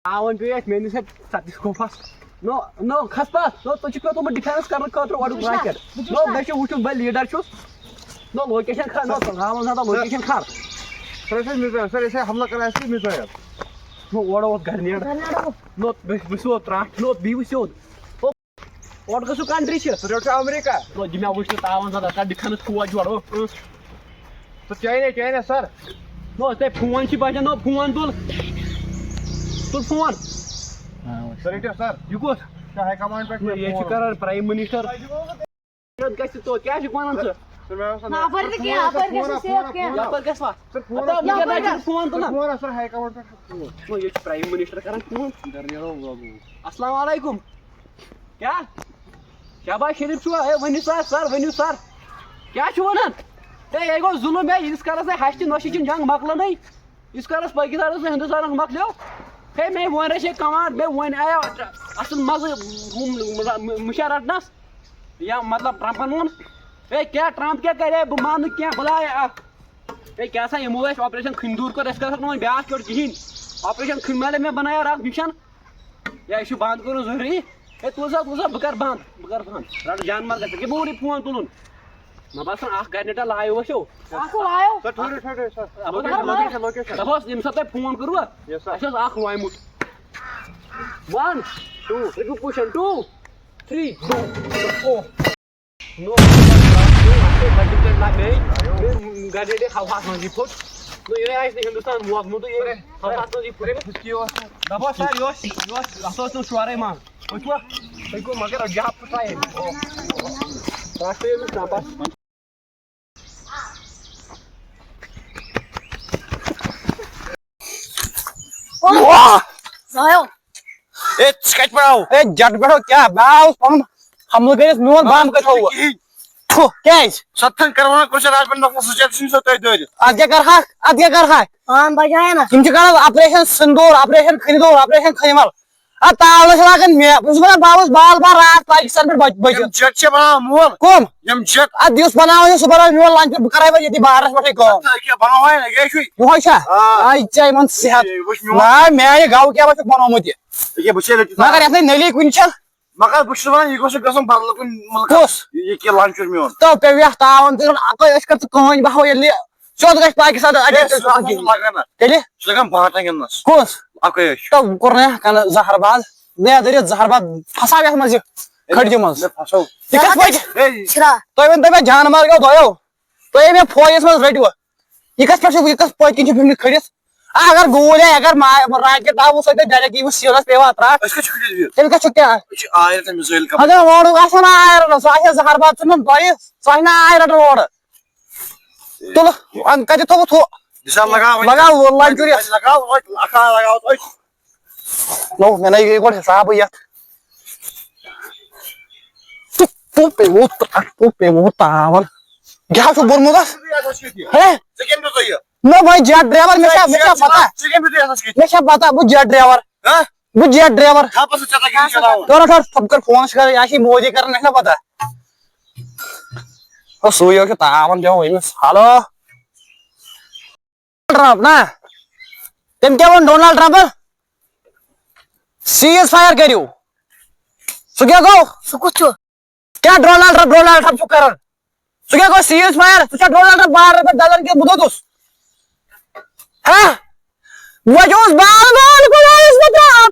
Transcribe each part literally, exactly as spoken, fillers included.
تاوان پیٚیہِ اَسہِ میٛٲنِس اَتہِ ژَتجِس کوفَس۔ نو، نو، کھس پَتھ۔ نو، ژےٚ چھُکھ پیوٚتمُت ڈِفٮ۪نٕس کَرنہٕ خٲطرٕ اورُک بہٕ چھُس نا، راکٮ۪ٹ۔ بہٕ چھُس نو، نا۔ مےٚ چھُ وٕچھُن، بہٕ لیٖڈَر چھُس۔ نو، لوکیشَن کھا-، نو، ژٕ ہاوان زیادٕ لوکیشَن کھار۔ سر، أسۍ ٲسۍ مِزایِل، سر، أسۍ ٲسۍ حملہٕ کَران، اَسہِ چھِ مِزایِل۔ نو، اورٕ اوس گرنیڈ۔ گرنیڈ اوس۔ نو، بہٕ، بہٕ چھُس ترٛٹھ۔ نو، بِہِو سیوٚد۔ نو، اورٕ گٔژھِو کَنٹرٛی چھِ۔ سر، یورٕ چھُ امریکہ۔ نو، یہِ مےٚ وٕچھ نہٕ تاوان زیادٕ، کَر ڈِفٮ۪نٕس فوج یورٕ۔ ہُہ، ہُہ۔ سر، چاینہ، چاینہ، سر۔ نو، ژےٚ فون چھِ بچان، نو، فون تُل۔ تُل فون۔ سر، ییٚتہِ، سر۔ یہِ کُس؟ یہِ چھُ ہاے کمانڈ پٮ۪ٹھ نو، ییٚتہِ چھُ فون۔ کران پرٛایم مِنِسٹر۔ یوت گژھِ تو، کیٛاہ چھُکھ وَنان ژٕ؟ سر، مےٚ اوس نہ، اَپٲرۍ تہِ کینٛہہ، اَپٲرۍ گژھِ نہٕ سیف کینٛہہ۔ یَپٲرۍ گژھِ وَتھ۔ سر، فون ہَتہٕ اوس، یَپٲرۍ گژھِ فون تُلان۔ فون اوس، سر، ہاے کمانڈ پٮ۪ٹھ فون۔ نو، ییٚتہِ چھُ پرٛایم مِنِسٹر کران فون۔ السلام علیکم۔ کیٛاہ؟ شہباز شریف چھُوا؟ ہے، ؤنِو سر، سر، ؤنِو سر۔ کیٛاہ چھُ وَنان؟ ہے، یہِ گوٚو ظُلُم، ہے، ییٖتِس کالَس ہے ہَشہِ تہِ نۄشہِ چھِنہٕ جنگ مۄکلٲنٕے، ییٖتِس کالَس پٲکِستانَس تہٕ ہِندُستانَس مۄکلیو۔ ہے، مےٚ ووٚن رَشے کمانڈ، مےٚ وۄنۍ آیو اَصٕل مَزٕ ہُم مُشا رَٹنَس۔ یا مطلب ٹرمپن ووٚن، ہے کیٛاہ ٹرمپ کیٛاہ کرِ؟ بہٕ مانہٕ نہٕ کینٛہہ، بہٕ لاے اکھ۔ ہے کیٛاہ سا یِمو اَسہِ آپریشن کھٔنۍ دوٗر کوٚر، أسۍ کرہوکھ نہٕ وۄنۍ بیٛاکھ کیوٚٹ کِہینۍ۔ آپریشن کھٔنۍ مالے مےٚ بنایو راتھ مِشن۔ یا یہِ چھُ بنٛد کرُن ضروٗری۔ ہے تُل سا، تُل سا، بہٕ کرٕ بنٛد، بہٕ کرٕ بنٛد۔ رٹ جان مر گژھِ، یہِ بہٕ ووٚنُے فون تُلُن۔ مےٚ باسان اکھ گرنیٹا لایو أسیو۔ اکھ لایو۔ سر، ٹھٔہرِو، ٹھٔہرِو، سر۔ اپٲرۍ لوکیشن، لوکیشن۔ دپہوس، ییٚمہِ ساتہٕ تۄہہِ فون کوٚروٕ، یس سر۔ اَسہِ اوس اکھ لویمُت۔ One, two، رٔٹِو پُشن، two، three، go۔ نو، اَتھ چھِ بَجہِ تیٚلہِ لَگے، بیٚیہِ گَرِ ہَوہَس منٛز یہِ پھوٚٹ۔ نو، یہِ آسہِ نہٕ ہِندُستان موکمُت، یہِ ہَوہَس منٛز یہِ پھوٚٹ۔ دَپو سَر، یہِ اوس، یہِ اوس، اَتھ اوس نہٕ شورَے منٛز۔ وٕچھوا؟ تُہۍ گوٚو مگر جاب پھٕٹرایے۔ تَتھ چھُ أمِس نمبر۔ واہ! زایو۔ اے، ژٕ کَتہِ پٮ۪ٹھ آو؟ اے، جَٹہٕ پٮ۪ٹھ آو کیٛاہ؟ بہٕ آوُس پَنُن حملہٕ کٔرِتھ، میون بَم کَتہِ تھوٚوُتھ؟ کِہیٖنۍ۔ تھُہ، کیٛازِ؟ ستتھن کروانا کُس راج بن نفس سُہ چھُ تٔمۍ سُہ تۄہہِ دٲرِتھ۔ اَتھ کیٛاہ کَرٕہاکھ؟ اَتھ کیٛاہ کَرٕہاکھ؟ پان بچایا نا۔ تِم چھِ کَران آپریشن سِندوٗر، آپریشن کھٔنِدوٗر، آپریشن کھٔنِمل۔ اَتھ تاونَس چھِ لاگان مےٚ، بہٕ چھُس وَنان، بہٕ آوُس بال بال راتھ پاکِستان پٮ۪ٹھ بچ-، بٔچِتھ۔ یِم جٹ چھِ بناوان مول۔ کٕم؟ یِم جٹ۔ اَدٕ یُس بناوان چھُ، سُہ بناوِ میون لنچ، بہٕ کَرٕ وۄنۍ ییٚتی بارَس پٮ۪ٹھٕے کٲم۔ اَدٕ کیٛاہ بناوان، یہِ کیٛاہ چھُے؟ یِہوٚے چھا؟ آ۔ آے ژےٚ یِمَن صحت۔ ہے، وٕچھ میون۔ نہ، میٛانہِ گاوٕ کیٛاہ وۄتھُکھ بنومُت یہِ؟ یہِ کیٛاہ، بہٕ چھُسے لٔٹِس مگر وَنان۔ یَتھ نَے نٔلی کُنہِ چھَنہٕ۔ مگر بہٕ چھُس وَنان، یہِ گوٚژھ گژھُن بدل کُنہِ مُلکَس۔ کُس؟ یہِ، یہِ کہِ لنچ چھُ میون۔ تو پیٚوِ یَتھ تاوَن تہٕ اَکٲے أسۍ کَر ژٕ کٕہٕنۍ بہو ییٚلہِ سیوٚد گژھِ پاکِستان تہٕ اَتہِ ہے، گژھِ سُہ تَتھ لَگان نہ۔ تیٚلہِ؟ سُہ لَگان بہہ ٹنٛگَن نَس۔ کُس؟ اَکٲے أسۍ چھِ۔ تو کوٚر نہ کانٛہہ زَہر باز۔ مےٚ دٔرِتھ زَہر باز پھساو یَتھ منٛز یہِ کھٔٹجہِ منٛز۔ مےٚ پھساو۔ یہِ کَتھ پٲٹھۍ؟ ہے۔ شِرا۔ تُہۍ ؤنۍ تو مےٚ جانوَر گوٚو دۄیو۔ تُہۍ مےٚ فوجَس منٛز رٔٹِو۔ یہِ کَتھ پٮ۪ٹھ چھُ، یہِ کَتھ پٔتۍ کِنۍ چھُ بِہمٕتۍ کھٔڑِتھ؟ اگر گوٗلۍ یا اگر ما-، راکٹ آوُ سۭتۍ ڈایریکٹ یِیِو سیٖدھا پیٚوان ترٛٹھ۔ أسۍ کَتہِ چھِ کھٔڑِتھ بِہِتھ؟ تیٚلہِ کَتہِ چھُ کیٛاہ؟ أسۍ چھِ آیَر تہٕ مِزایِل کَپٲرۍ؟ اَدٕ اورُک آسان آیَر رَٹان، سُہ آسہِ زَہر باد ژھٕنُن تۄہہِ، سُہ آسہِ نہٕ آیَر رَٹان اورٕ۔ تُلہٕ، اَن کَتہِ تھوٚوُتھ ہُہ؟ بِسال لگاو وۄنۍ۔ لگاو وۄنۍ لنچ چُرِس۔ لگاو وۄنۍ، اَکھ ہا لگاو وۄنۍ۔ نو، مےٚ نَے گٔے گۄڈٕ حِسابٕے یَتھ۔ تو پیوٚو ترٛٹھ، تو پیوٚو تاوَن۔ کیٛاہ چھُ بوٚرمُت اَتھ؟ ہے؟ ژےٚ کٔمۍ دیُت یہِ؟ نہ، وۄنۍ جیٹ ڈرایور، مےٚ چھا، مےٚ چھا پتہ؟ ژےٚ کٔمۍ دیُت یَتھ اَتھ کِتھ؟ مےٚ چھا پتہ، بہٕ جیٹ ڈرایور۔ ہہ؟ بہٕ جیٹ ڈرایور۔ تھپس ژےٚ تَگی نہٕ چلاوُن۔ ٹھٔہر، ٹھٔہر، ژٕ کر فون چھُ کران، یہِ آسہِ مودی کران، مےٚ چھَنہ پتہ۔ او، سُے یوت چھُ تاوان پٮ۪وان أمِس۔ ہیلو۔ ٹرمپ نا؟ تٔمۍ کیٛاہ ووٚن ڈونلڈ ٹرمپن؟ سیٖز فایر کٔرِو۔ سُہ کیٛاہ گوٚو؟ سُہ کُس چھُ؟ کیٛاہ ڈونلڈ ٹرمپ، ڈونلڈ ٹرمپ چھُ کران؟ سُہ کیٛاہ گوٚو سیٖز فایر؟ سُہ چھا ڈونلڈ ٹرمپ بارڈر پٮ۪ٹھ دَزان کِنہٕ بہٕ دوٚدُس؟ ہا؟ وۄنۍ اوس بال بال خۄدایَس مےٚ ترٛاو۔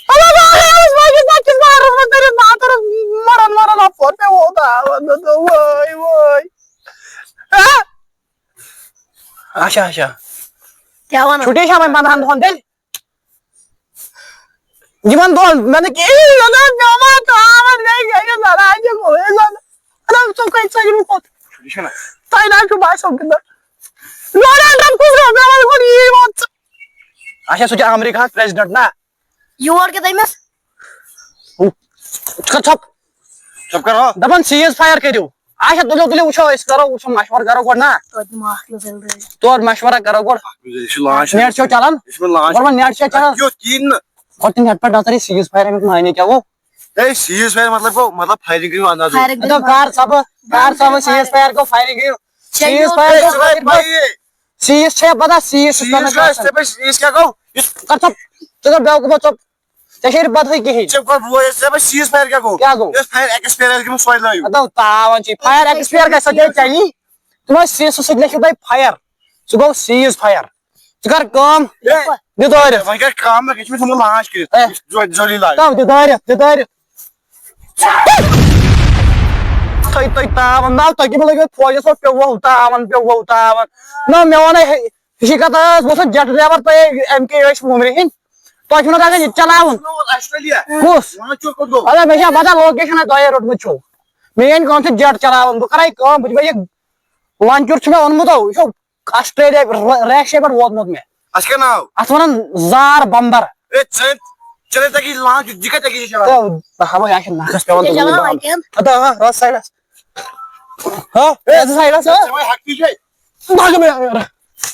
اللہ تعالیٰ اوس پٲکِستان کِس بارڈرَس منٛز دٔرِتھ ماترَس مَران مَران اَپور مےٚ ووت آواز، مےٚ دوٚپ، وٲے، وٲے۔ ہا؟ اچھا، اچھا۔ کیٛاہ وَنان؟ چھُٹی چھا وۄنۍ پنٛدہَن دۄہَن تیٚلہِ؟ یِمن دۄہن مےٚ نہٕ کِہیٖنۍ، مےٚ نہٕ، مےٚ ما ترٛاوَن، مےٚ گٔے یہِ لڑایہِ، مےٚ گوٚو یہِ زن۔ مطلب، ژٕ کَتہِ ژٔلِو پتہٕ؟ یہِ چھُنہ۔ تۄہہِ نہ چھُ باسان کِنہٕ؟ ڈونلڈ ٹرمپ کُس گوٚو؟ مےٚ وَنہِ گۄڈٕ یی وَن ژٕ۔ اچھا، سُہ چھُ امریکہ ہس پریزیڈنٹ نا؟ یور کیٛاہ تٔمِس؟ ژٕ کر ژھۄپ۔ ژھۄپ کر ہو۔ دَپان سیٖز فایر کٔرِو۔ اچھا، تُلِو، تُلِو، وٕچھو، أسۍ کرو، وٕچھو، مشورٕ کرو گۄڈٕ نا۔ توتہِ دِمو اکھ نظر دٲرِتھ۔ تورٕ مشورہ کرو گۄڈٕ۔ یہِ چھُ لانچ۔ نیٹ چھو چلان؟ یہِ چھُ مےٚ لانچ۔ گۄڈٕ وۄنۍ نیٹ چھا چلان؟ کیُتھ کِہیٖنۍ نہٕ۔ گۄڈٕ تہِ نیٹ پٮ۪ٹھ نظر، یہِ سیٖز فایر اَمیُک معنی کیٛاہ گوٚو؟ ہے، سیٖز فایر مطلب گوٚو، مطلب فایرِنگ کٔرِو انداز۔ فایرِنگ مطلب کٔرِو۔ کار صٲبہٕ، کار صٲبہٕ، سیٖز فایر گوٚو، فایرِنگ کٔرِو۔ سیٖز فایر ہے، گوٚو، ژٕ وَن فایرِنگ گوٚو۔ پَیی۔ چیٖز چھےٚ پتہ، سیٖز چھُس سیٖز کران چھُ اَسہِ، کٲم۔ ژےٚ پَزِ سیٖز کیٛاہ گوٚو؟ یُس کر ژٕ، ژٕ کر بیوقوٗف، ژٕ، ژےٚ چھے نہٕ پتہٕے کِہیٖنۍ۔ ژےٚ کر بوے، ژےٚ پَزِ سیٖز فایَر کیٛاہ گوٚو؟ کیٛاہ گوٚو؟ یۄس فایَر ایکسپایر آسہِ گٔمٕژ، سۄے لٲیِو۔ دَپ تاوان چھِ، فایَر ایکسپایر گژھِ سۄ گٔے ژےٚ یی۔ تِم ٲسۍ سیٖزٕ سۭتۍ لیکھِو تۄہہِ فایَر۔ سُہ گوٚو سیٖز فایَر۔ ژٕ کر کٲم، اے، دِ دٲرِتھ۔ وۄنۍ کر کٲم، مےٚ چھُ تھوٚمُت لانچ کٔرِتھ۔ اے۔ زو-، زولی لاج۔ تَو دِ دٲرِتھ، دِ دٲرِتھ۔ تۄہہِ، تۄہہِ تاوان، نہ، تۄہہِ کیٛاہ لٔگِو فوجَس پٮ۪ٹھ پیوٚو تاوان، پیوٚو تاوان۔ نہ، مےٚ وَنے، ہے، یہِ چھِ کَتھ ٲس، بہٕ اوسُس جَٹ ڈرٛایوَر، تۄہہِ ایم کے ٲسۍ وُمرِ ہِنٛدۍ۔ تۄہہِ چھُو نہٕ تَگان یہِ چَلاوُن۔ آسٹریلیا۔ کُس؟ لانچ کوٚت گوٚو؟ اَدٕ مےٚ چھےٚ پَتہ لوکیشَن تۄہے روٚٹمُت چھُو۔ میٛٲنۍ کٲم چھِ جَٹ چَلاوُن، بہٕ کَرَے کٲم، بہٕ دِمَے یہِ لانچُر چھُ مےٚ اوٚنمُت، یہِ چھُ آسٹریلیا، ر-، ریشیا پٮ۪ٹھ ووتمُت مےٚ۔ اَتھ کیٛاہ ناو؟ اَتھ وَنان زار بمبر۔ اے، ژٕ، ژےٚ نے تَگی لانچ، یہِ کَتہِ تَگی ژےٚ چلاوُن؟ تہٕ، ہاوَے، یہِ چھِ نَکھَس پٮ۪وان، یہِ تُلُن چلاوان بہٕ کَتہِ؟ اَتھ، آ، آ، رَس سایڈَس۔ ہا؟ ہے، ژٕ سایڈَس، ہا؟ ژےٚ وَے ہٮ۪کتی چھے۔ بھاگ مےٚ۔